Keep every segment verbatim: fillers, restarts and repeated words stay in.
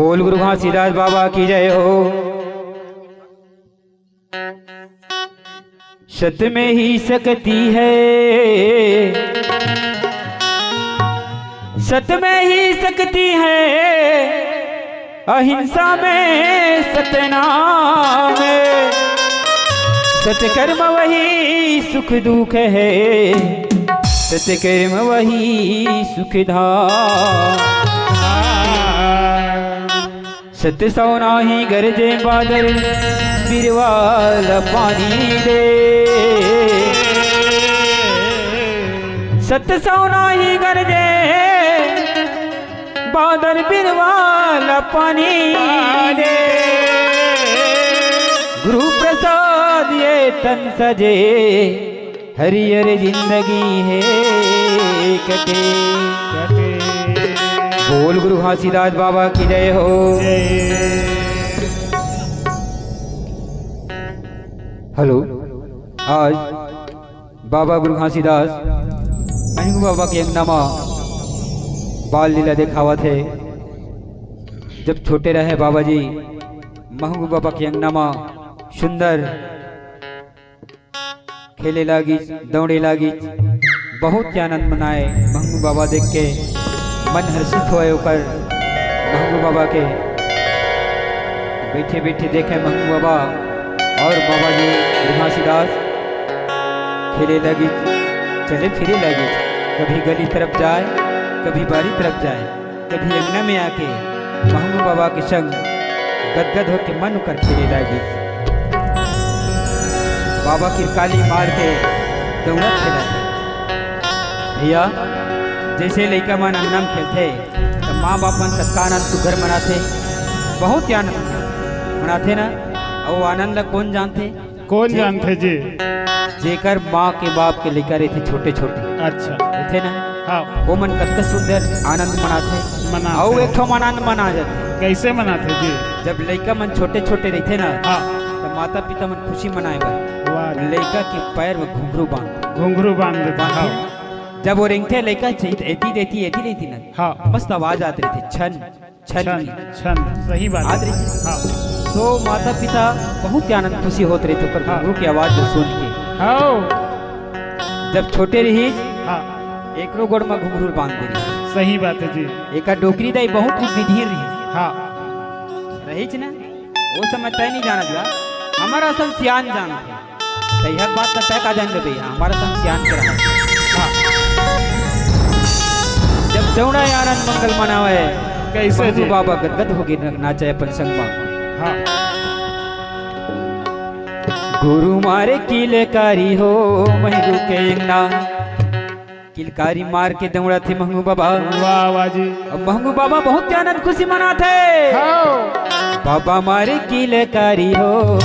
बोल गुरु घासीदास बाबा की जय हो। सत में ही शक्ति है, सत में ही शक्ति है, अहिंसा में सतनाम है। सत्कर्म वही सुख दुख है, सत्कर्म वही सुख धाम। सत सौ नाही गरजे बादर, बिरवा ल पानी दे। सत सौ नाही गरजे बादर, बिरवा ल पानी दे। गुरु प्रसाद ये तन सजे, हरियर जिंदगी हे कटे। बोल गुरु घासीदास बाबा की जय हो। हेलो, आज बाबा गुरु घासीदास महंगू बाबा के अंगना म बाल लीला देखावत हे। जब छोटे रहे बाबा जी, महंगू बाबा के अंगना म सुंदर खेले लागिस, दौड़े लागिस, बहुत ही आनंद मनाए। महंगू बाबा देख के मन हर्षित होए ओकर। महंगू बाबा के बैठे बैठे देखे महंगू बाबा और बाबा जी घासीदास खेले लागिस, चले फिरे लागिस, कभी गली तरफ जाए, कभी बारी तरफ जाए। कभी अंगना में आके महंगू बाबा के संग गदगद होके मन ओकर खेले लागिस। बाबा किरकाली मार के दौड़त खेलत हे। भैया, जैसे लइका मन अंगना में खेलथे, त माँ बाप मन कतका आनंद सुघर मनाथे, बहुत ही आनंद मनाथे ना। अउ आनंद ला कौन जानथे? कौन जे जानथे जी? जेकर माँ के बाप के लइका रहिथे छोटे-छोटे। अच्छा। रहिथे ना? हाँ। वो मन कतका सुंदर आनंद मनाथे। मनाथे। अउ एक ठो आनंद मना जाथे। कैसे मनाथे जी? जब लइका मन छोटे-छोटे रहिथे ना, हाँ। त माता-पिता मन खुशी मनाए बर वाह। लइका के पैर में घुंघरू बांध। घुंघरू बांध देथे, बांधथे हाँ। ना? जब वो रेंगथे लइका, एती, एती, एती, एती ना। हाँ। मस्त आवाज आत रहिथे, छन। छन छन, की। छन, सही बात है। आदर। हाँ। तो माता पिता बहुत ही आनंद खुशी होत रहिथे ओकर हाँ। घुंघरू के आवाज ल सुन के। हाँ। जब छोटे रहिस, हाँ। एकरो गोड़ म घुंघरू बांध दे रहिस। सही बात है जी। एकर डोकरी दाई बहुत ही विधि रहिस। हाँ। रहिस ना, वो समय तय नहीं जानत बा, हमर असन सियान जानथे। तैहर बात त तय का जान लेबे, हमर असन सियान के रहा। हाँ। जब दौड़ा आनंद मंगल मनावे, कैसे महंगू जी? बाबा गदगद होके न-, नाचे अपन संग म। हाँ। गुरु मारे किलकारी हो, महंगू के अंगना। किलकारी मार के दौड़ाथे महंगू बाबा। वाह, वाह जी। अब महंगू बाबा बहुत ही आनंद खुशी मनाथे। हाँ। बाबा मारे किलकारी हो।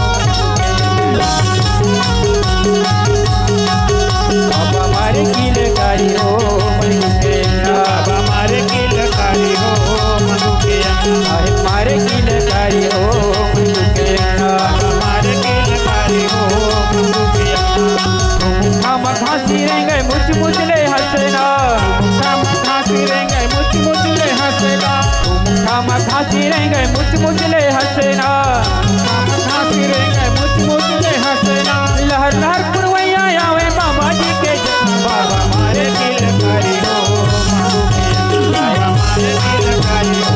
बाबा मारे किलकारी हो, महंगू के अंगना। बाबा मारे किलकारी हो, महंगू के अंगना। अरे मारे किलकारी हो, महंगू के अंगना। बाबा मारे किलकारी हो, महंगू के अंगना। मुठा म घासी रेंगे मुच मुच ले हंसना। मुठा म घासी रेंगे मुच मुच ले हंसना। मुठा म घासी रेंगे मुच मुच ले हंसना। मुठा म घासी रेंगे मुच मुच ले हंसना। लहर लहर पुरवैया आवे बाबा जी के जय। बाबा मारे किलकारी हो, बाबा मारे किलकारी हो।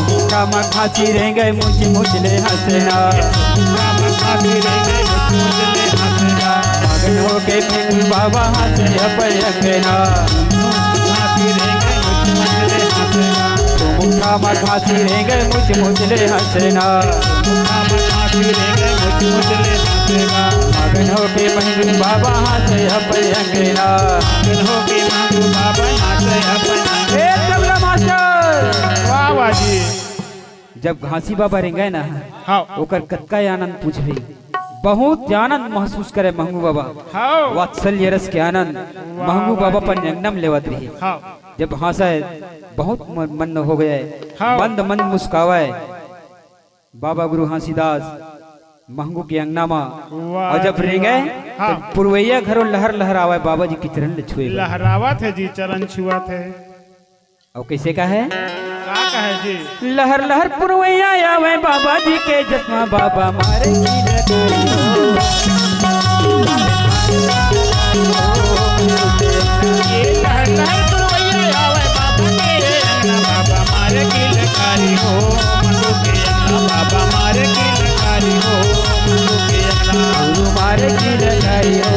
मुठा म घासी रेंगे मुच मुच ले हंसना। मुठा म घासी रेंगे मुच मुच ले हंसना। मगन होके फिर बाबा हंसे अपन अंगना। घासी रेंगे मुच मुच ले हंसना। मुखा म घासी रेंगे, मुच मुच ले हंसे ना। मुखा म घासी रेंगे, मुच मुच ले हंसे ना। मगन होके महंगू बाबा हंसे अपन अंगना। मगन होके महंगू बाबा हंसे अपन अंगना। ए तबला मास्टर। वाह, वाह जी। जब घासी बाबा रेंगे ना, हाँ। ओकर कतका आनंद पूछबे। बहुत आनंद महसूस करे महंगू बाबा। हाँ। वात्सल्य रस के आनंद वाह, महंगू वाह बाबा जी। पर अंगना म लेवत रही। हाँ। जब हंसे, बहुत मन, मन हो गए, हाँ। मंद मंद मुस्कावे। बाबा गुरु घासीदास महंगू के अंगना म, वाह और जब जी, रेंगे, वाह। हाँ। तो पुरवैया घरो लहर लहर आवे, बाबा जी के चरण ले छुए बर। लहरावत हे जी, चरण छुअत हे। और कैसे का हे? का कहे जी? लहर लहर पुरवैया आवे बाबा जी के, जसमा बाबा मारे की लकारी हो। ये लहर लहर पुरवैया आवे बाबा के, बाबा मारे की लकारी हो, मनु के अंगना बाबा मारे की लकारी हो, मनु के अंगना। गुरु मारे की लकारी हो,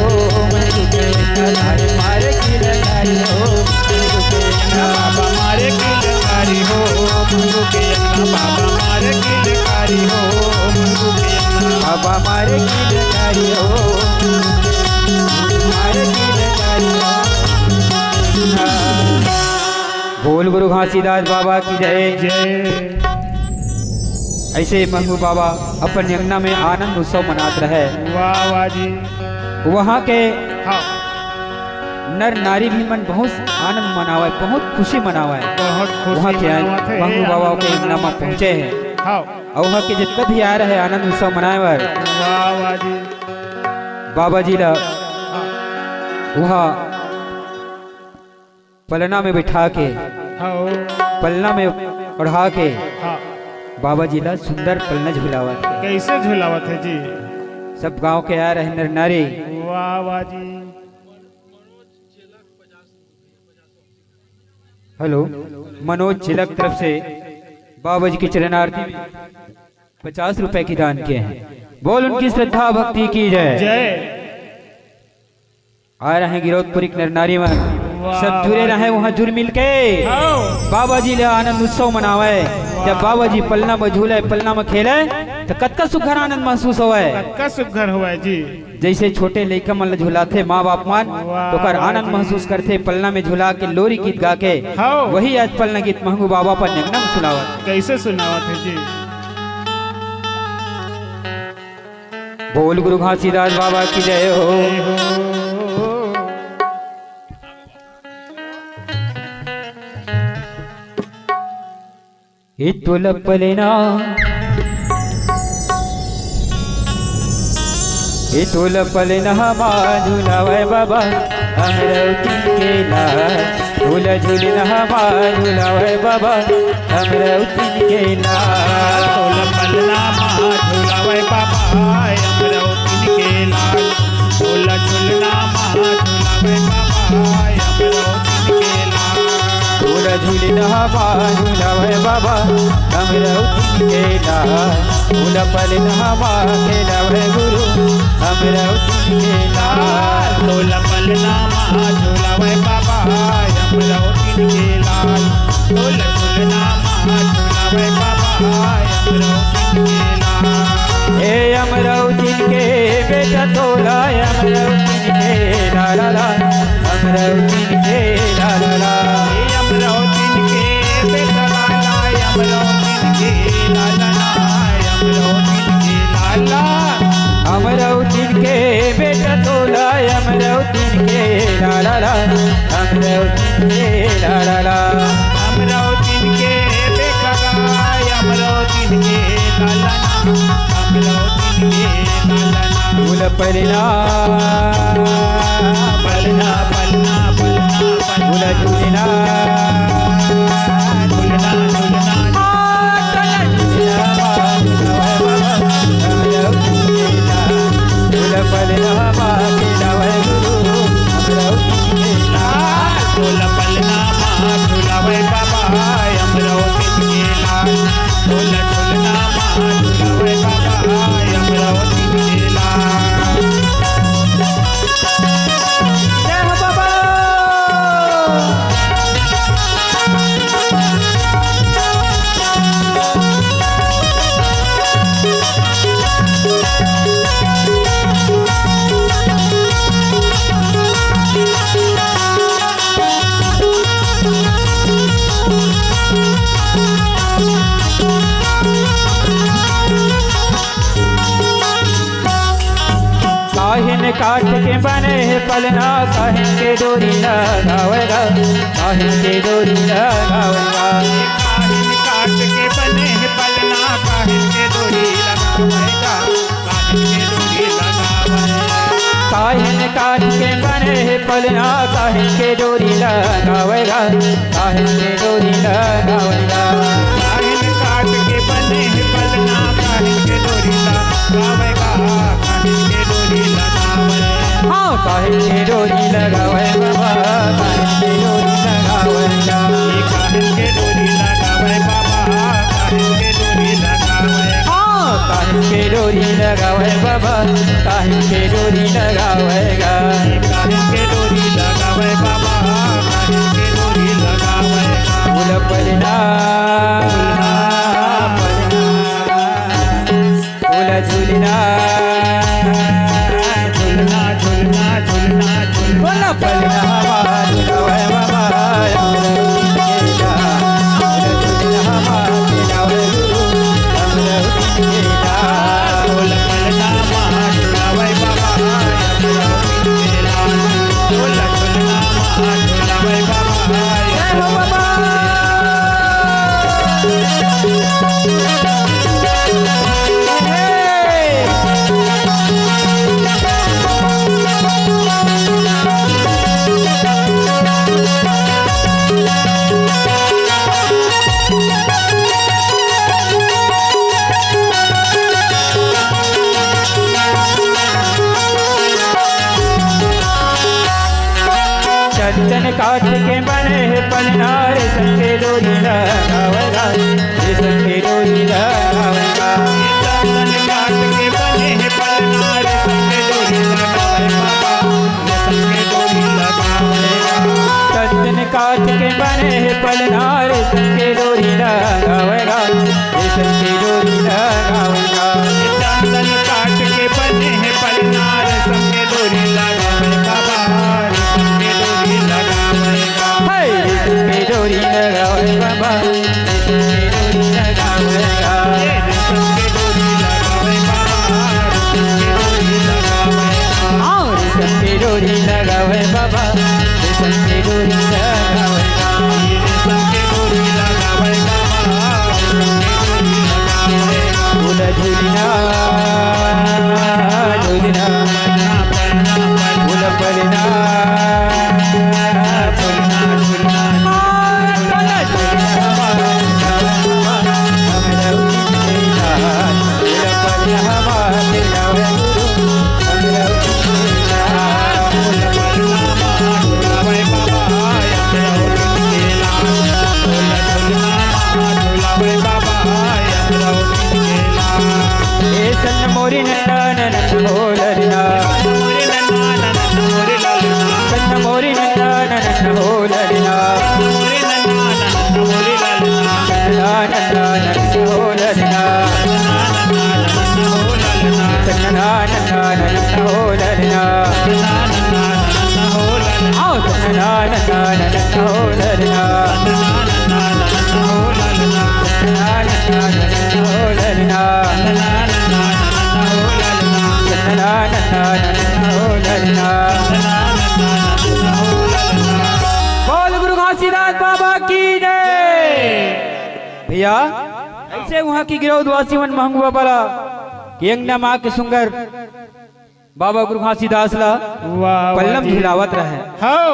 मनु के अंगना। मारे की लकारी हो, मनु के अंगना। बाबा मारे की लकारी हो, मनु के अंगना। बाबा मारे की लकारी हो, मनु के अंगना। बाबा मारे की लकारी हो, मारे की लकारी हो। बोल गुरु घासीदास बाबा की जय। जय। ऐसे मंगू बाबा अपन अंगना में आनंद उत्सव मनात रहे। वाह, वाह जी। वहाँ के हाँ। नर नारी भी मन बहुत आनंद मनावे, बहुत खुशी मनावे। बहुत खुशी वहाँ के आए मनावत हे, मंगू बाबा आनंद के अंगना में मनावत हे। पहुँचे हैं। हाँ। और वहाँ के जितना भी आ रहे आनंद उत्सव मनाए बर, वाह, वाह जी। बाबा जी ला हाँ। वहाँ पलना में बैठा के, हाँ। पलना में ओढ़ा के हाँ। बाबा जी ला सुंदर पलना झुलावत हे। कैसे झुलावत हे जी? सब गांव के आ रहे नर नारी। वाह, वाह जी। हेलो, मनोज चिलक तरफ से बाबा जी की चरण आरती में पचास रुपए की दान किए हैं। बोल उनकी श्रद्धा भक्ति की जय। जय। आ रहे हैं गिरौदपुरी के नर नारी मन, वाह, सब जुड़े वाह। रहे वहाँ जुड़ मिल के हाँ। बाबा जी ले आनंद उत्सव मनावे। वाह। जब बाबा जी पलना में झूले, पलना में खेले, तो कतका सुघर आनंद महसूस होवे। कतका सुघर होवे जी। जैसे छोटे लइका मन ल झुलाथे माँ बाप मन, वाह, तो ओकर वाह आनंद जी। महसूस करथे। पलना में झुला के लोरी गीत गा के, हाँ। वही आज पलना गीत महंगू बाबा पर नेंगना में सुनावत। कैसे सुनावत हे जी? बोल गुरु घासीदास बाबा की जय हो। जय हो। ए तोला पलना, ए तोला पलना मा झुलावय बाबा, अमरौती के लाल। तोला झुलना मा झुलावय बाबा, अमरौती के लाल। तोला पलना मा झुलावय बाबा, अमरौती के लाल। तोला झुलना मा झुलावय बाबा, अमरौती के लाल। तोला झुलना मा झुलावय बाबा, अमरौती के लाल। तोला पलना मा खेलावय गुरु, अमरौती के लाल। तोला पलना मा झुलावय बाबा, अमरौती के लाल। तोला झुलना मा झुलावय बाबा, अमरौती के लाल। ए अमरौती के बेटा तोला, अमरौती के लाल, लाल। अमरौती के लाल, लाल। ए अमरौती के बेटा लाल, अमरौती के लाल, लाल। अमरौती के लाल, लाल। अमरौती के बेटा तोला, अमरौती के लाल, लाल। अमरौती के लाल, लाल। अमरौती के बेटा लाल, अमरौती के लाल, लाल। अमरौती के लाल, लाल। फूल पलना, पलना, पलना, पलना, पलना। फूल झूलना, झूलना, झूलना। तोला पलना मा झुलावय बाबा, अमरौती के लाल। तोला झुलना मा झुलावय बाबा, अमरौती के लाल। काठ के बने हे पलना, काहिन के डोरी लगावय गा, काहिन के डोरी लगावय गा। काहिन काठ के बने हे पलना, काहिन के डोरी लगावय गा, काहिन के डोरी लगावय। काहिन काठ के बने हे पलना, काहिन के डोरी लगावय गा, काहिन के डोरी लगावय गा। काहिन काठ के बने हे पलना, काहिन के डोरी लगावय गा, काहिन के डोरी लगावय। हाँ, काहिन के डोरी लगावय बाबा, काहिन के डोरी लगावय गा। काहिन के डोरी लगावय बाबा, काहिन के डोरी लगावय। हाँ, काहिन के डोरी लगावय बाबा, काहिन के डोरी लगावय गा। काहिन के डोरी लगावय बाबा, काहिन के डोरी लगावय गा। बोला पलना, पलना, बोला झूलना, झूलना, झूलना, झूलना, झूलना। बोला पलना हमार झूलवै बाबा, हमरा झूलना हमार झूलवै गुरु, हमरा झूलना। बोला पलना हमार झूलवै बाबा, हमरा झूलना। बोला पलना हमार झूलवै बाबा, जय हो बाबा। चंदन काठ के बने हे पलना, रेशम के डोरी लगावय गा, रेशम के डोरी लगावय गा। चंदन काठ के बने हे पलना, रेशम के डोरी लगावय बाबा, रेशम के डोरी लगावय गा। चंदन काठ के बने हे पलना, रेशम के डोरी लगावय गा, रेशम के डोरी लगावय गा। चंदन काठ के बने हे पलना, रेशम के डोरी लगावय बाबा, रेशम के डोरी लगावय गा। हे रेशम के डोरी लगावय बाबा, रेशम के डोरी लगावय गा। हे रेशम के डोरी लगावय बाबा, रेशम के डोरी लगावय गा। हाँ, रेशम के डोरी लगावय बाबा, रेशम के डोरी लगावय गा। रेशम के डोरी लगावय बाबा, रेशम के डोरी लगावय गा। बोला झूलना, झूलना, बोला पलना, पलना, पलना, पलना। ए सन्न मोरी नन्ना नन्ना हो ललना। सन्न मोरी नन्ना नन्ना हो ललना। नन्ना नन्ना नन्ना हो ललना। नन्ना नन्ना नन्ना हो ललना। आओ नन्ना नन्ना नन्ना हो ललना। नन्ना नन्ना नन्ना हो ललना। नन्ना नन्ना नन्ना हो ललना। बोल गुरु घासीदास बाबा की जय। भैया, ऐसे वहाँ की गिरौदवासी मन महंगू बाबा ला कि अंगना माँ के सुंदर बाबा गुरु घासीदास ला वाह, वाह पल्लम जी। झुलावत रहे। हाँ।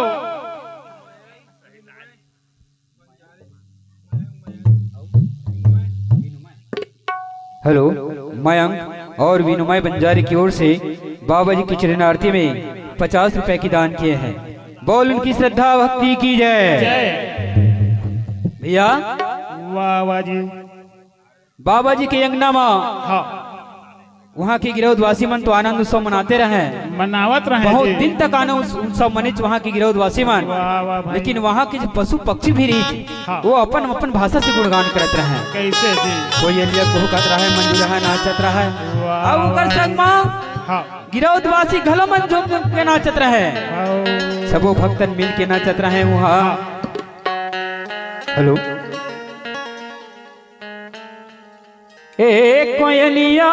हेलो, मयंक और विनोमय बंजारी की ओर से बाबा जी की चरणारती में पचास रुपए की दान किए हैं। बोल उनकी श्रद्धा भक्ति की जय। जय। भैया, वाह, वाह जी। बाबा जी के अंगना मा हाँ। वहाँ के गिरौदवासी मन तो आनंद उत्सव मनाते रहे। मनावत रहे बहुत जी। दिन तक आनंद उत्स-, उत्सव मनिच वहाँ के गिरौदवासी मन। वाह, वाह भाई। लेकिन वहाँ के जो पशु पक्षी भी रहिच, हाँ। वो अपन, अपन भाषा से गुणगान करत रहे। कैसे जी? कोयलिया कुहकत रहे, मंजीरा नाचत रहे। वाह, अब ओकर वाह। संग मा हाँ। गिरौदवासी घलो मन झूम झूम के नाचत रहे। हाँ। सबो भक्तन मिल के नाचत रहे वहाँ। हाँ। हेलो। ए कोयलिया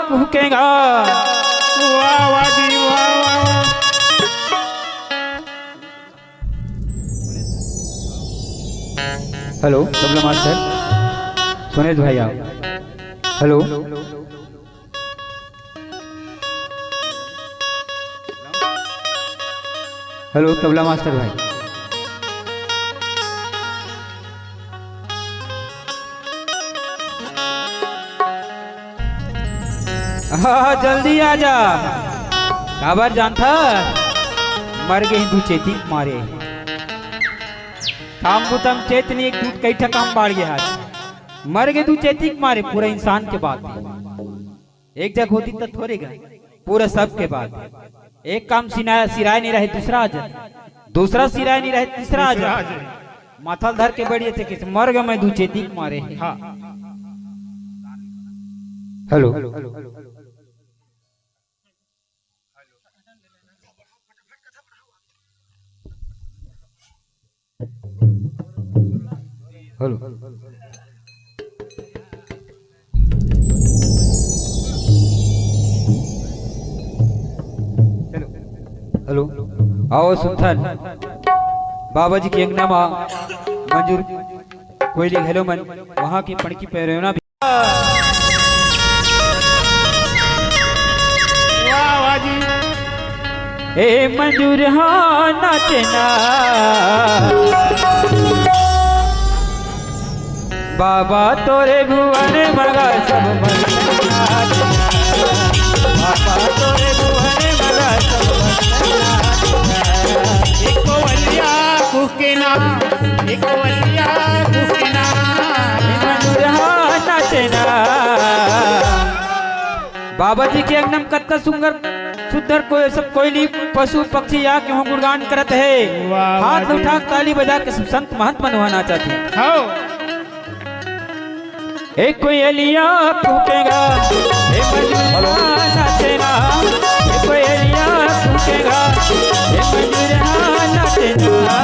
कुहकेगा। वाह, वाह जी, वाह, वाह, हेलो, तबला मास्टर सुनेश भाई, आओ। हेलो, हेलो, तबला मास्टर भाई। हाँ, जल्दी आ जा। काबर जानथा? मर गे दू चेती के मारे। काम बुता म चेत नइ, एक दू कई ठा काम बाढ़ गे आज। मर गे दू चेती के मारे, पूरा इंसान के बात हे। एक जग होती त थोरे गा, पूरा सब के बात। एक काम सिना-, सिराय नइ रहे, दूसरा आ जाए, दूसरा सिराय नइ रहे, तीसरा आ जाए। माथा ल धर के बैठ जाथे कि मर गे मैं दू चेती के मारे। हाँ। हेलो। हेलो। हेलो। आओ सुनथन, बाबा जी के अंगना मा मंजूर कोयली घलो मन, वहाँ की पड़की पैरेवना भी। वाह, वाह जी। ए मंजूर हा नाचना। बाबा तोरे भुवन मगा सब मन नाचना। बाबा तोरे भुवन मगा सब मन नाचना। एको वलिया कुकेना, एको वलिया कुकेना। ए मंजूर हा नाचना। बाबा जी के अंगना म कतका सुंदर सुंदर कोई सब कोयली पशु पक्षी आके हो गुणगान करत हे। वाह, वाह हाथ जी। उठा के ताली बजा के सब संत महंत मन वहाँ नाचत हे। हाँ। ए कोयलिया कूकेगा, ए मंजूरा नाचेगा, ए कोयलिया कूकेगा, ए मंजूरा नाचेगा।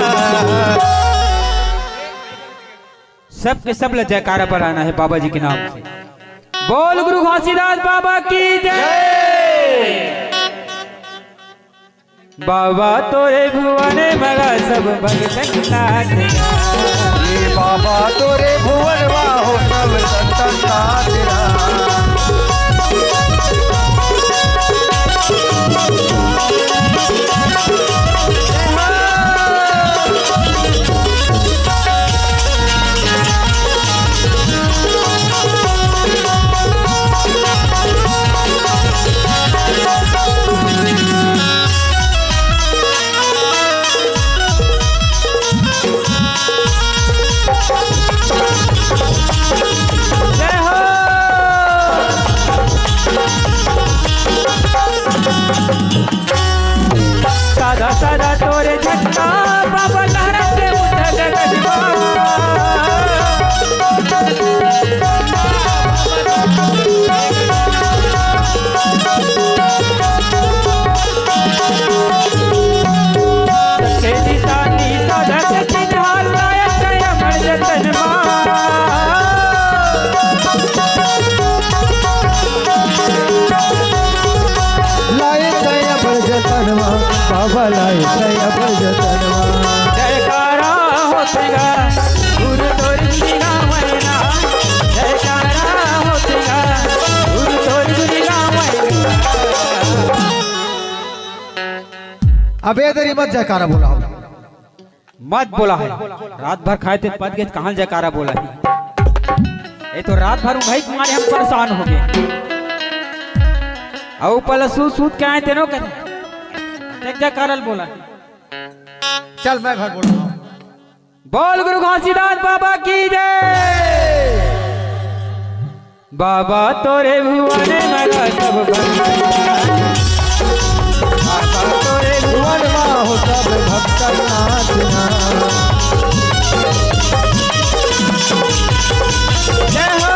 सबके सब ला जयकारा बढ़ाना हे बाबा जी के नाम से। बोल गुरु घासीदास बाबा की जय। बाबा तोरे भुवन मगा सब भगतन नाचना। ए बाबा तोरे भुवन मा हो सब संतन नाचना। जय हो। सादा सादा तोरे झंडा बाबा लहराते उठा गगनमा। तेरी तानी सादा के चिन्हा लाया गया मर जतनमा। लाए दया बड़ जतनवा, बाबा लाए दया बड़ जतनवा। जयकारा होतेगा, गुरु तोर बिना मैना। जयकारा होतेगा, गुरु तोर बिना मैना। अबे तेरी मत जयकारा बोला हो। मत बोला है। रात भर खाए ते पद के कहाँ जयकारा बोला है? ये तो रात भर उंघई के मारे हम परेशान हो गए। अउ पहले सूत सूत के आए तेनो के। देख जयकारा बोला है। चल मैं घर बोल रहा हूँ। बोल गुरु घासीदास बाबा की जय। बाबा तोरे भुवन मगा सब भक्तन नाचना। बाबा तोरे भुवन मा हो सब भक्तन नाचना। जय हो।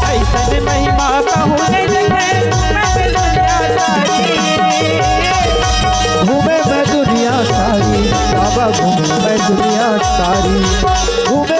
ऐसन महिमा कहूँ नहीं देखे, मैं दुनिया सारी। घूमे मैं दुनिया सारी, बाबा घूमे मैं दुनिया सारी। घूमे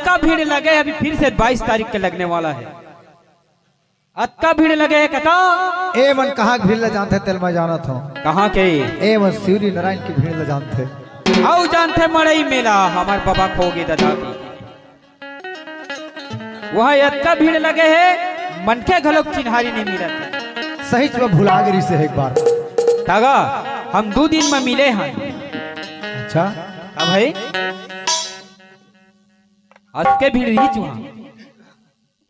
अतका भीड़ लगे हे, अभी फिर से बाईस तारीख के लगने वाला हे। अतका भीड़ लगे हे कका। ए मन कहाँ के भीड़ ल जानथे, तेल मैं जानत हूँ। कहाँ के? ए मन शिवरी नारायण के भीड़ ल जानथे। अउ जानथे मड़ई मेला, हमर बाबा खोगे ददा के। वहाँ अतका भीड़ लगे हे, मनखे घलोक चिन्हारी नहीं मिलत। सहीच में भुला गे रिहिसे एक बार। तागा, हम दू दिन में मिले हन। अच्छा। अब भाई, अतके भीड़ रहिच वहाँ।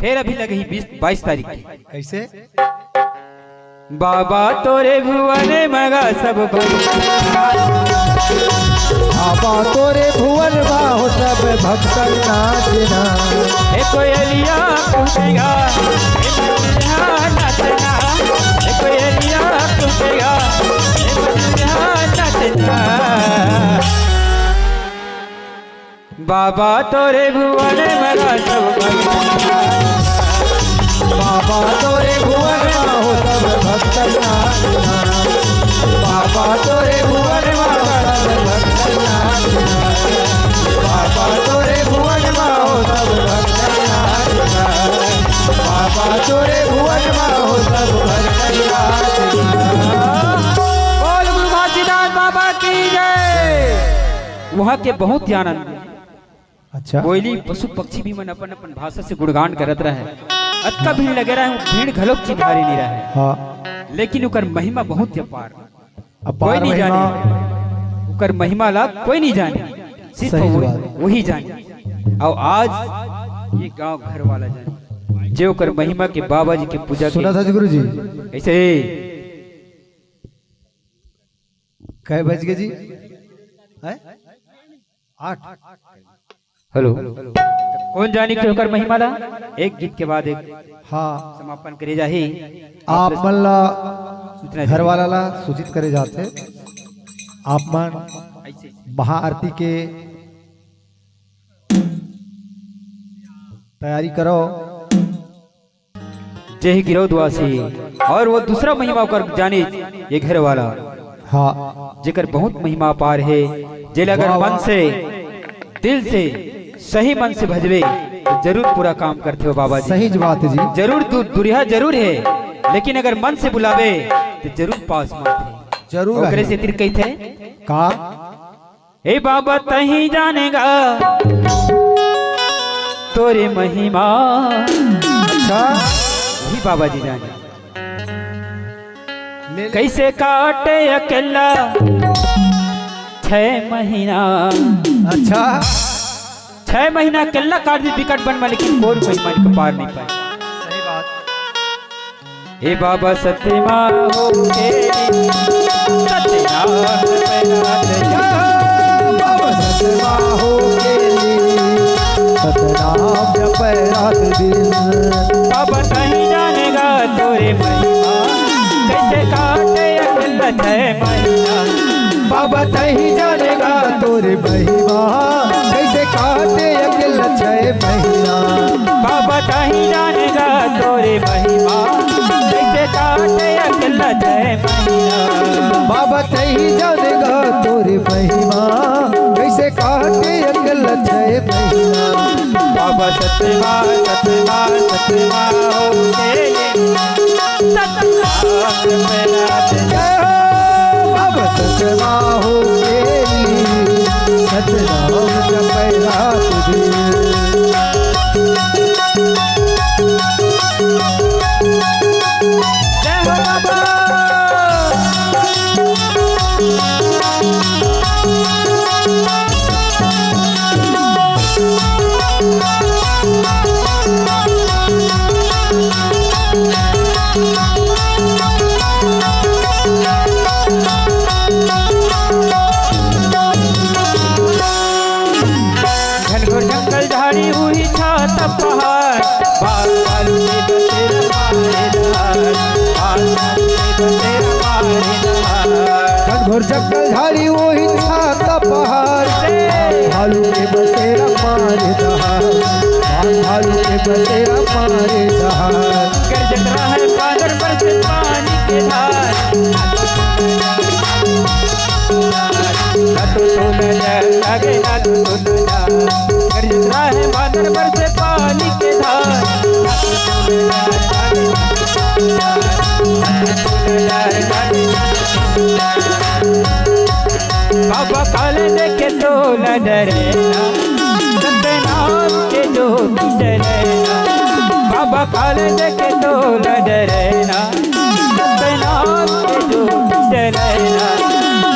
फेर अभी लगही बीस, बाईस तारीख के। कइसे? बाबा तोरे भुवन मगा सब भक्त। बाबा तोरे भुवन मा हो सब भक्तन नाचना। हे कोयलिया कूदेगा, हे मछलिया नाचना। हे कोयलिया कूदेगा, हे मछलिया नाचना। बाबा तोरे भुवन मगा सब भक्तन। बाबा तोरे भुवन मा हो सब भक्तन नाचना। बाबा तोरे भुवन मा हो सब भक्तन नाचना। बाबा तोरे भुवन मा हो सब भक्तन नाचना। बाबा तोरे भुवन मा हो सब भक्तन नाचना। बोल गुरु घासीदास बाबा की जय। वहाँ के बहुत ही आनंद। अच्छा। कोयली, पशु पक्षी भी मन अपन अपन भाषा से गुणगान करत रहे। अतका भीड़ लगे रहे, भीड़ घलोक चिन्हारी नहीं रहे। हाँ। लेकिन ओकर महिमा बहुत ही अपार। अपार कोई नहीं महिमा। जाने। ओकर महिमा ला कोई नहीं जाने। सिर्फ सही वो, बात। वही जाने। अउ आज ये गांव घर वाला जाने। जे ओकर महिमा के बाबा जी के पूजा के सुना था जी गुरु जी। ऐसे कै बज गे जी? हैं? आठ। हेलो। कोन जानी के ओकर महिमा ला? एक गीत के बाद एक हाँ। समापन करे जाही। आप मन ला सूचना घर देही। वाला ला सूचित करे जाथे। आप मन ऐसे। महाआरती के तैयारी करो। जय ही गिरौद वासी। और वो दूसरा महिमा ओकर जानी ये घर वाला। हाँ। जेकर बहुत महिमा अपार हे, जेला अगर वाह, मन वाह। से, दिल से, सही मन से भजबे, तो जरूर पूरा काम करथे हो बाबा जी। सही बात जी। जरूर दू-, दूरिहा जरूर हे, लेकिन अगर मन से बुलावे, तो जरूर पास में आथे। जरूर ओकरे आही। से तिर कहिथे। का? हे बाबा तही जानेगा तोरे महिमा। अच्छा। वही बाबा जी जाने। ले ले। कैसे काटे अकेला छह महीना। अच्छा। छह महीना अकेला काट दी विकट बन में, लेकिन कोई महिमा के पार नहीं पाए। सही बात। हे बाबा सत्यमा हो के सत्यनाम पैरात दिन। बाबा सत्यमा हो के सत्यनाम जपै रात दिन। बाबा तही जानेगा तोरे महिमा, कैसे काटे अकेला छह महीना। बाबा तही जानेगा तोरे महिमा, कैसे काटे अकेला छह महीना। बाबा तही जानेगा तोरे महिमा, कैसे काटे अकेला छह महीना। बाबा तही जानेगा तोरे महिमा, कैसे काटे अकेला छह महीना। बाबा सतवा, सतवा, सतवा हो के सतनाम जपै रात दिन। बाबा सतवा हो के सतनाम जपै रात दिन। जय हो बाबा। घनघोर जंगल झाड़ी उही छाता पहाड़, बाल बाल के बसेरा मारे धार, बाल बाल के बसेरा मारे धार। घनघोर जंगल झाड़ी उही छाता पहाड़, भालू के बसेरा मारे धार, भालू के बसेरा मारे धार। गरजत रहे बादर बरसे पानी के धार। ना तो तो नजर लगे, ना तो तो नजर। गरजत रहे बादर बरसे पानी के धार। बाबा काल देखे तोला डरे ना, सतनाम के ज्योति डरे ना। बाबा काल देखे तोला डरे ना, सतनाम के ज्योति डरे ना।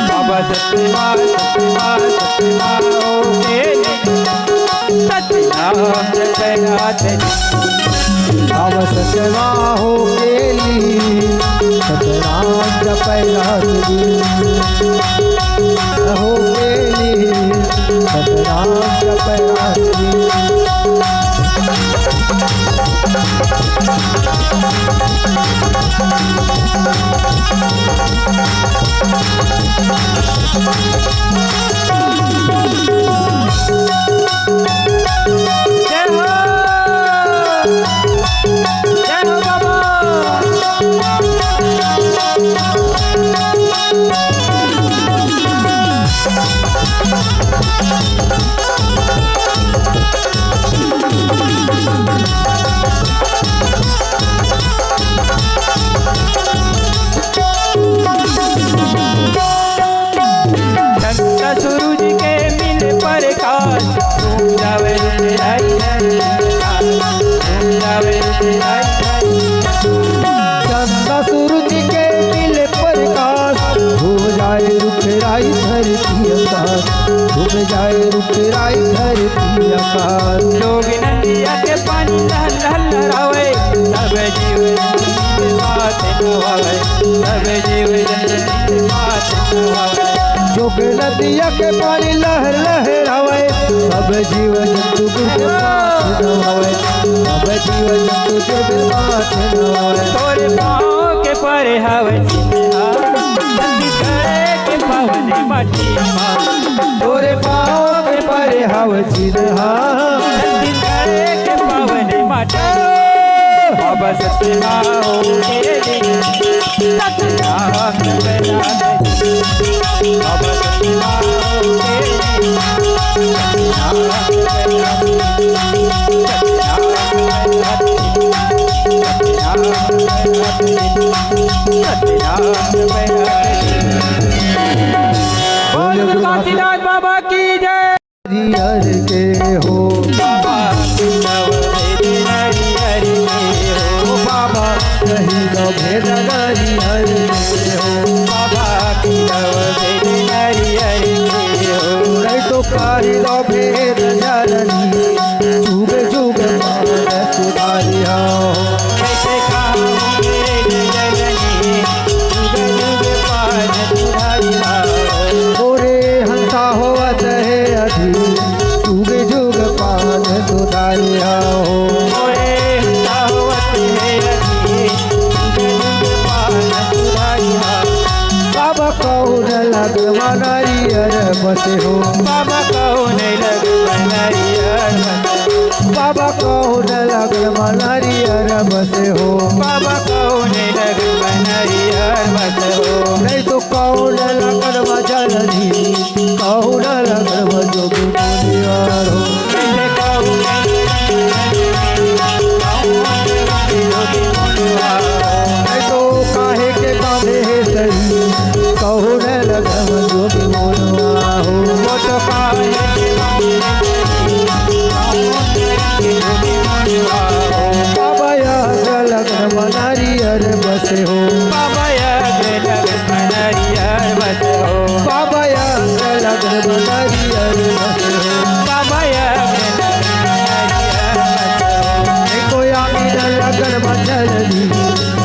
बाबा सतमा, सतमा, सतमा हो के सतनाम जपै रात दिन। बाबा सतमा हो के लीन, सतनाम जपै रात दिन। हो के लीन, सतनाम जपै रात दिन। जय हो, जय हो बाबा। चंदा सूरज के मिले प्रकाश, घूम जावे रुखराई धरती आकाश, घूम जावे रुखराई धरती आकाश। चंदा सूरज के मिले प्रकाश, घूम जाए रुखराई धरती आकाश, घूम जाए रुखराई धरती आकाश। जोग नदिया के पानी लहर लहर लहरावे, सब जीव जंतु के पास न आवे, सब जीव जंतु के पास न आवे। जोग नदिया के पानी लहर लहरावे, सब जीव जंतु गुर के पास न आवे, सब जीव जंतु गुर के पास न आवे। तोरे पाँव के परे हवे चिन्हा, छत्तीसगढ़ के पावन माटी मा। तोरे पाँव के परे हवे चिन्हा, छत्तीसगढ़ के पावन माटी। बाबा सतमा हो के लीन, सतनाम जपै रात दिन। बाबा सतमा हो के लीन, सतनाम जपै रात दिन। सतनाम जपै रात दिन। सतनाम जपै रात दिन। सतनाम जपै रात दिन। बोल गुरु घासीदास बाबा की जय। हरिहर के हो। बाबा की दव भेद हरिहर के हो। बाबा कही दव भेद हरिहर के हो। बाबा की दव भेद हरिहर के हो। नहीं तो कही दव भेद जरनी, जुग जुग पार सुधारिया हो। कैसे कहा भेद जरनी, जुग जुग पार सुधारिया हो। मोरे हंसा होवत हे अधीर, जुग जुग पार सुधारिया हो। मोरे हंसा होवत हे अधीर, जुग जुग पार सुधारिया हो। बाबा कौन लग मनरियर बसे हो। बाबा कौन लग मनरियर बसे हो। बाबा कौन लग मनरियर बसे हो। बाबा कौन लग मनरियर बसे हो। नहीं तो कौन लगन म जलनी, कौन लगन म जोगी मुनिवर हो। नहीं तो काहे के बांधे हे सरी, कौन लगन म जोगी मुनिवर हो। बाबा या लगन म नारियर बसे हो। बाबा या लगन म नारियर बसे हो। बाबा या लगन म नारियर बसे हो। बाबा या लगन म नारियर बसे हो। एको आमी न लगन म जलनी,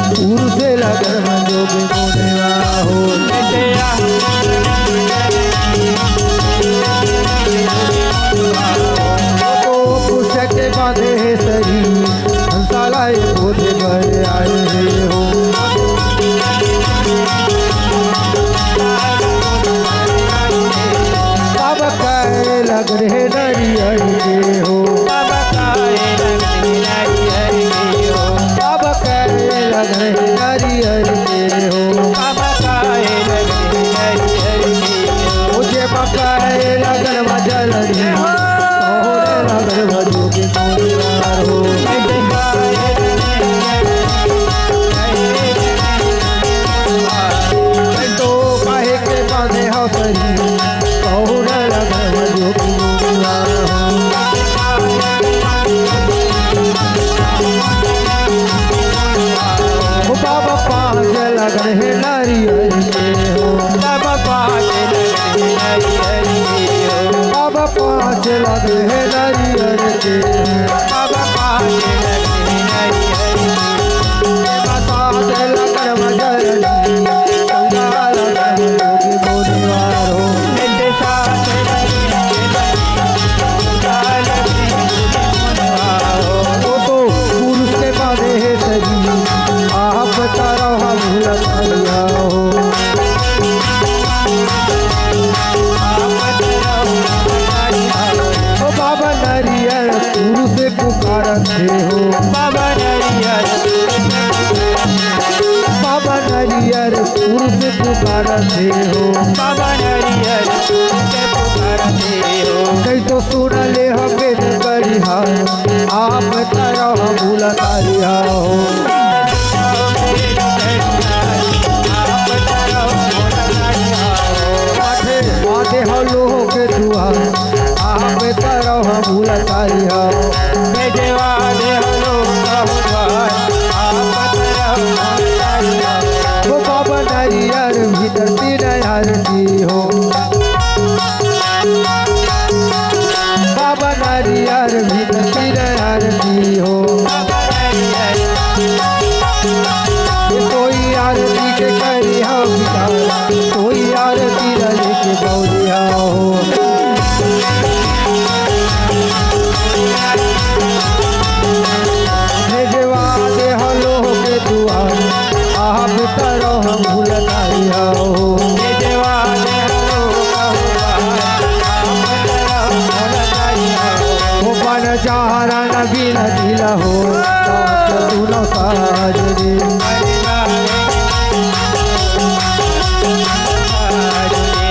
पुरुष लगन म जोगी मुनिवा हो। तो पुरुष के बांधे हे सरी, हंसाला ए बोधे बर आए हे हो। बाबा काहे लगन हे नारियर के हो। बाबा काहे लगन हे नारियर के हो। बाबा काहे लगन हे नारियर के हो। बाबा काहे लगन हे नारियर के हो। मुझे बाबा काहे लगन म जलनी, तोहरे करवा जोगी मोर यार हो। तो काहे के बांधे हो सरी, पहुना लगवा जोगी मोर यार हो। ओ बाबा पाँच लगन हे नारियल के हो। बाबा पाँच लगन हे नारियल के हो। बाबा पाँच लगन हे नारियल के हो। बाबा पाँच लगन हे नारियल के हो। बाबा सात लगन मजर, चौदह लगन जोगी मोर यार हो। ओ तो पुरुष के बांधे हे सरी, आप तारा हम भूलत हरिया हो। ओ बाबा नरियर पुरुष पुकारत हे हो। बाबा नरियर, बाबा नरियर पुरुष पुकारत हे हो। बाबा नरियर पुकारत हे हो। कई तो सुन ले हमें बढ़िया, आप तरह भूलत हरिया हो। आधे, आधे हो लोग दुआ, आप तरह भूलत हरिया हो। भेजवा दे हो लोग दुआ, आप तरह भूलत हरिया हो। ओ बाबा नरियर भीतर तीन आरती हो। बाबा नरियर भी तीन आरती हो। ये कोई आरती के करी हो विचार, कोई आरती रही के बौरिया हो। भेजवा दे हो लोग के दुआ, आप तरह हम भूलत हरिया हो। भेजवा दे हो लोग के दुआ, आप तरह हम भूलत हरिया हो। ओ बन चारण बिनती ला हो, साथ सुनो साजनी।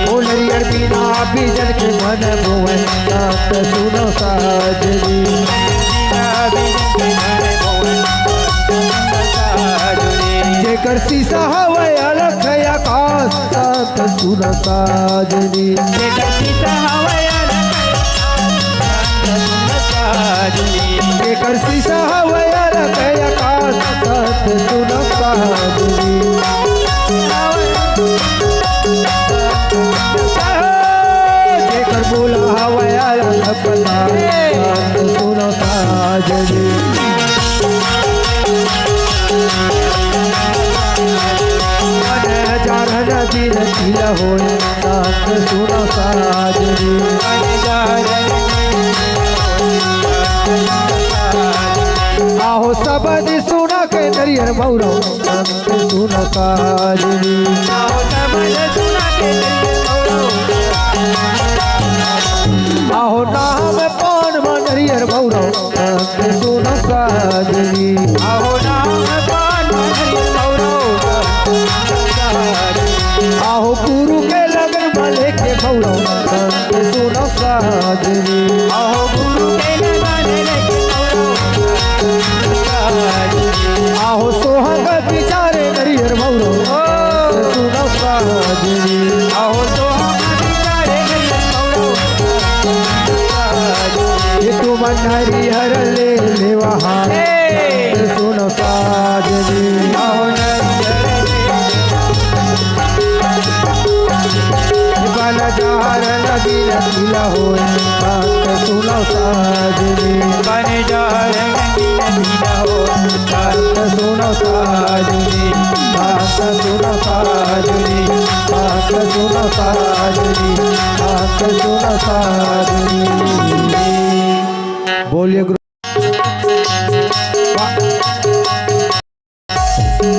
ओ नरियर बिना बीजन के मन बोए, साथ सुनो साजनी। जेकर शीशा हवे अलख आकाश, साथ सुनो साजनी। जेकर शीशा हवे अलख आकाश, साथ सुनो साजनी। जेकर बोला हवे अलख पता, साथ सुनो साजनी। मन चारण बिनती ला होए, साथ सुनो साजनी। आहो सबद सुना के नरियर मौरो, साथ सुनो साजनी। आहो नाम पान मा नरियर मौरो, साथ सुनो साजनी। आहो नाम पान मा नरियर मौरो, साथ सुनो साजनी। आहो गुरु के लगन मा लेके मौरो, साथ सुनो साजनी। आहो गुरु के लगन लेके मौरो, साथ सुनो साजनी। आहो सोहग बिचारे नरियर मौरो, साथ सुनो साजनी। आहो सोहग बिचारे नरियर मौरो, ये तुम नरियर ले लेवा हाथ, ए। सुनो साजनी। आहो नरियर ले लेवा हाथ। बन जाहर नदी नदीला होए, साथ सुनो साजनी। बन जाहर नदी नदीला होए, साथ सुनो साजनी। साथ सुनो साजनी। साथ सुनो साजनी। साथ सुनो साजनी। बोलिए गुरु।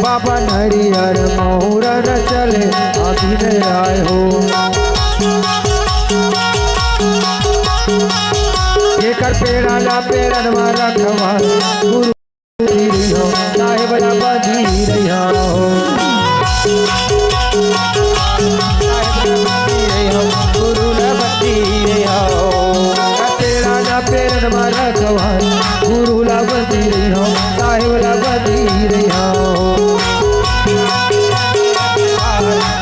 बाबा नरियर महुरन चले अभी नहीं आए हो। एकर पेड़ा ला पेड़न मा रखवा गुरु जी हो, साहेब ला बंधी रहिया हो। साहेब ला बंधी रहिया हो, गुरु ला बंधी रहिया हो। पेड़ा ला पेड़न मा रखवार, गुरु ला बंदी रहिहौं, साहेब ला बंदी रहिहौं।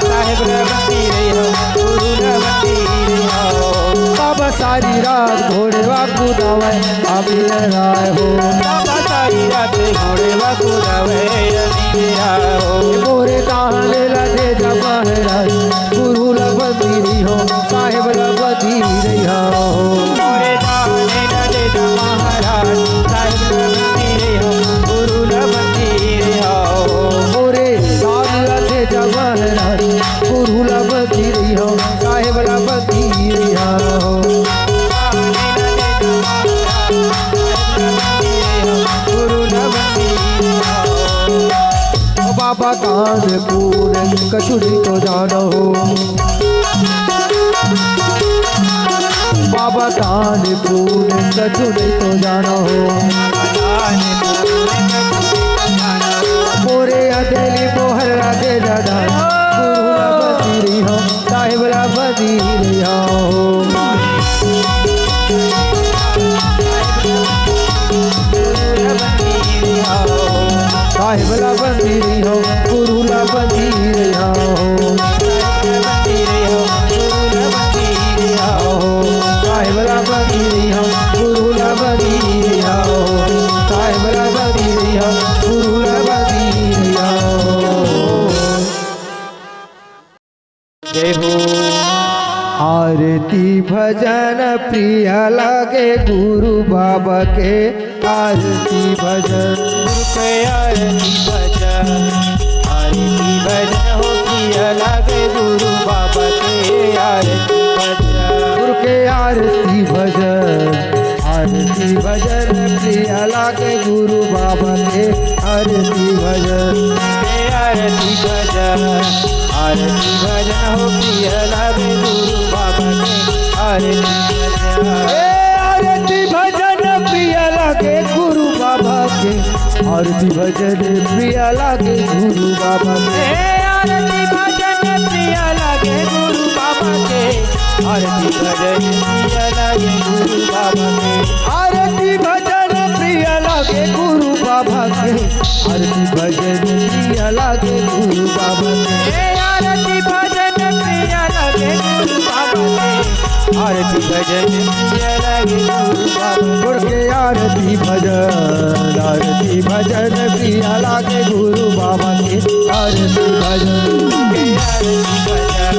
साहेब ला बंदी रहिहौं, गुरु ला बंदी रहिहौं। बाबा सारी रात घोड़े वा कुदावय, अमिल राय हो। बाबा सारी रात घोड़े वा कुदावय, अमिल राय हो। मोरे दाने ला दे जा महाराज, गुरु ला बंदी रहिहौं, साहेब ला बंदी रहिहौं। मोरे दाने ला दे जा महाराज, साहेब ला बंदी रहिहौं, गुरु ला बंदी रहिहौं। मोरे दाने ला दे जा महाराज, गुरु ला बंदी रहिहौं, साहेब ला बंदी रहिहौं। ओ बाबा दान पुण्य कछु नइ तो जानहूं। बाबा दान पुण्य कछु नइ तो जानहूं। मोरे हथेली मोहर राधे दादा, गुरु ला बंदी रहिहौं, साहेब ला बंदी रहिहौं। साहेब ला बंदी रहिहौं, गुरु ला बंदी रहिहौं। साहेब ला बंदी रहिहौं, गुरु ला बंदी रहिहौं। साहेब ला बंदी रहिहौं, गुरु ला बंदी रहिहौं। साहेब ला बंदी रहिहौं, गुरु ला बंदी रहिहौं। जय हो। आरती भजन प्रिय लागे गुरु बाबा के, आरती भजन। गुरु के आरती भजन, आरती भजन हो प्रिय लागे गुरु बाबा के, आरती भजन। गुरु के आरती भजन, आरती भजन प्रिय लागे गुरु बाबा के, आरती भजन। ए आरती भजन, आरती भजन हो प्रिय लागे गुरु बाबा के, आरती भजन। ए आरती भजन प्रिय लागे गुरु बाबा के, आरती भजन प्रिय लागे गुरु बाबा के। ए आरती भजन प्रिय लागे गुरु बाबा के, आरती भजन प्रिय लागे गुरु बाबा के। आरती भजन प्रिय लागे गुरु बाबा के। आरती भजन प्रिय लागे गुरु बाबा के। ए आरती भजन प्रिय लागे गुरु बाबा के। आरती भजन प्रिय लागे गुरु बाबा के। गुरु के आरती भजन, आरती भजन प्रिय लागे गुरु बाबा के। आरती भजन। आरती भजन,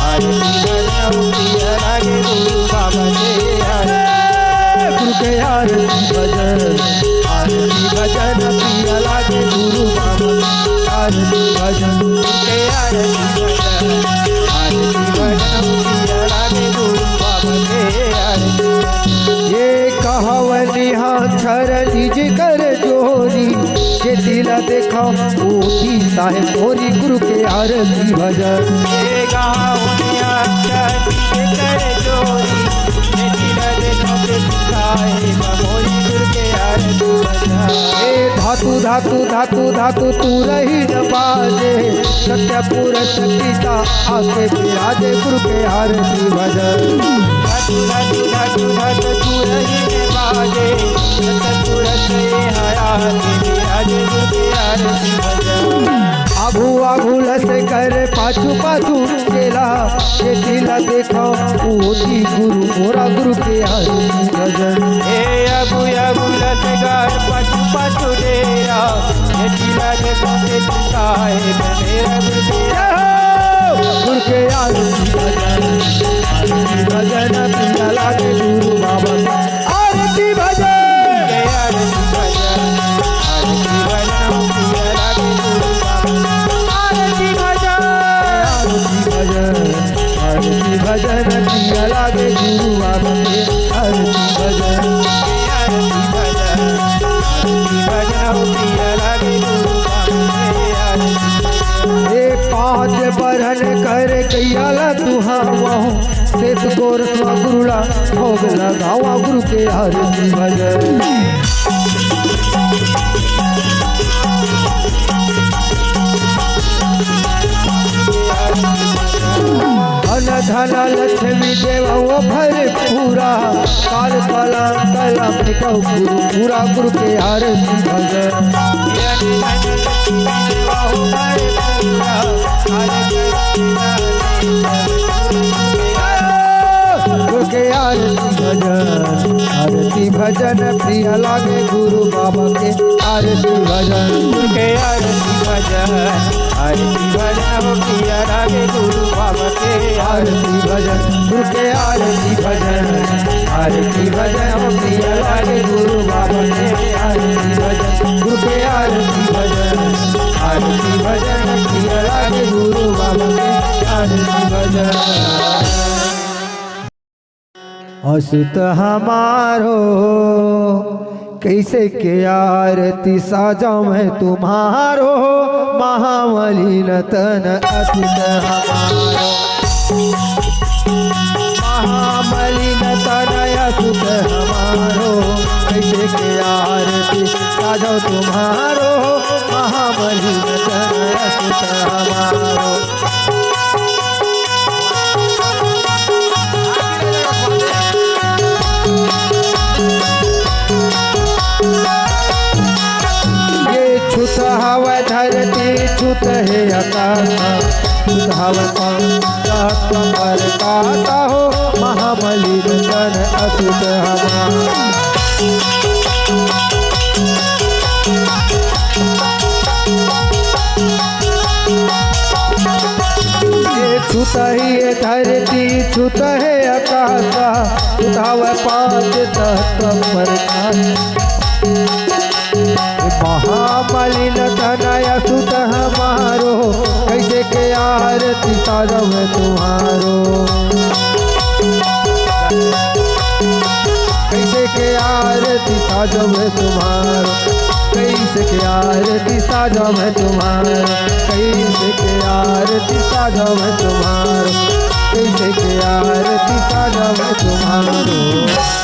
आरती भजन, प्रिय लागे गुरु बाबा के। आरती गुरु के आरती भजन, आरती भजन, प्रिय लागे गुरु बाबा के। आरती भजन, गुरु के आरती भजन, आरती भजन, प्रिय लागे गुरु बाबा के। आरती। ये कहवनी हा छर निज कर जोरी, जेती ला देखा ओती ताहे मोरी गुरु के आरती भजन। ए गावनिया चरण कर जोरी, जेती ला देखा ओती ताहे मोरी गुरु के आरती भजन। ए धातु, धातु, धातु, धातु तू रही न बाजे, सत्य पुरुष पिता आके विराजे गुरु के आरती भजन। धतु, धतु, धतु, धतु, तू रही में बाजे, सतपुर से हया के विराजे गुरु के आरती भजन। आगू आगू लस कर पाछू पाछू चेला, जेती ला देखा ओती गुरु मोरा गुरु के आरती भजन। ए आगू आगू लस कर पाछू पाछू डेरा, जेती ला देखा ओती साहेब मेरा गुरु के आरती। गुरु के आरती भजन, आरती भजन प्रिय लागे गुरु बाबा के। आरती भजन। आरती भजन, आरती भजन, प्रिय लागे गुरु बाबा। आरती भजन। आरती भजन, आरती भजन, प्रिय लागे गुरु बाबा के। आरती भजन। आरती भजन, आरती भजन, प्रिय लागे गुरु बाबा के। आरती भजन। ए पाँच बरन कर कैया ला तुहावहूँ, सेठ गोरखवा गुरु ला भोग लगावा गुरु के आरती भजन। धन धन लक्ष्मी देवहु भरपूरा, काल कलंक ल मिटहु गुरु पूरा, गुरु के आरती भजन। गुरु के आरती भजन, आरती भजन प्रिय लागे गुरु बाबा के। आरती भजन, गुरु के आरती भजन, आरती भजन हो प्रिय लागे गुरु बाबा के। आरती भजन, गुरु के आरती भजन, आरती भजन हो प्रिय लागे गुरु बाबा के। आरती भजन, गुरु के आरती भजन, आरती भजन प्रिय लागे गुरु बाबा के। आरती भजन। असुत हमारो, कैसे के आरती साजो मैं तुम्हारो, महामलिन तन असुत हमारो। महामलिन तन असुत हमारो, कैसे के आरती साजो तुम्हारो, महामलिन तन असुत हमारो। ये छुत हवय धरती, छुत हे आकाश, छुत हवय पाँच तत्व परकाश हो, महामलिन तन असुत हमार। ये छुत ही ये धरती, छुत हे आकाश, छुत हवय पाँच तत्व परकाश। महामलिन तन असुत हमारो, कैसे के आरती साजव तुम्हारो। कैसे के आरती साजव तुम्हारो, कैसे के आरती साजव तुम्हारो, कैसे के आरती साजव तुम्हारो, कैसे के आरती साजव तुम्हारो।